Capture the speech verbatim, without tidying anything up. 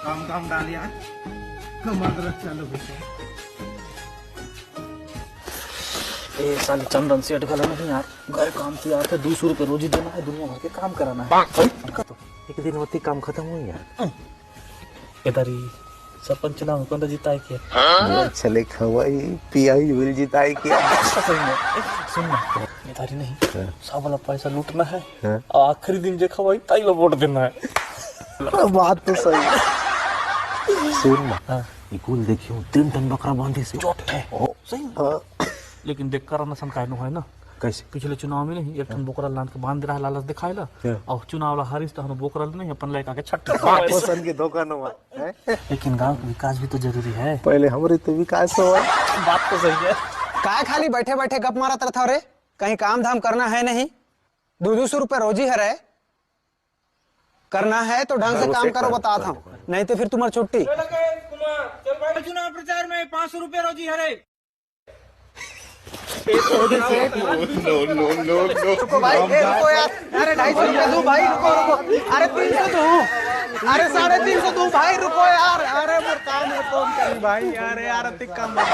काम धाम डाल यार, कमात रह, चालू हो जाए। ए साले, चंदन सेठ घलो नहीं यार, घर काम से आथे, दू सौ रुपये रोजी देना है, दुनिया भर के काम कराना है। भाई, उनका तो एक दिन होती काम खत्म हुई यार। ए तारी, सरपंच चुनाव में कौन जिताए के? हाँ? चले खवाई पियाई will जिताए के। सही में। सुन ना, ए तारी नहीं, हाँ। सब वाला पैसा लूटना है, हाँ। और आखिरी दिन जे खवाई, ताई ला वोट देना है। बात तो सही है। सुन ना, हाँ। ये कुल देखियो, तीन ठन बकरा बांधे से। चोट है। ओ। सही में। हाँ। लेकिन देख, करन असन काहे नो है ना। कैसे? पिछले चुनाव में नहीं, एक ठन हाँ। बोकरा लान के बांध रहा है, लालच दिखाए ला। हाँ। और चुनाव ला हारिस तो हम बोकरा नहीं, अपन लइका के छट्टी बात तो सही के धोखा न हुआ, हैं? लेकिन गांव का विकास भी तो जरूरी है। पहले हमरे तो विकास हुआ। बात तो सही है। काय खाली बैठे बैठे गप मारत रहत हव रे? कहीं काम धाम करना है नहीं? दू दू सौ रुपये रोजी हरे, करना है तो ढंग से हाँ, वो काम सेट करो, कर, बतात कर, हूँ, कर। नहीं तो फिर तुम्हारी छुट्टी। चल लगे कुमार, चल भाई, चुनाव प्रचार में पाँच सौ रुपये रोजी हरे। No, no, no, no। रुको भाई, ए, रुको यार, अरे ढाई सौ रुपये दो भाई, रुको, रुको, अरे तीन सौ दो, अरे साढ़े तीन सौ दो भाई, रुको यार, अरे मोर काम है, फोन करी भाई, अरे यार, अतिक काम है।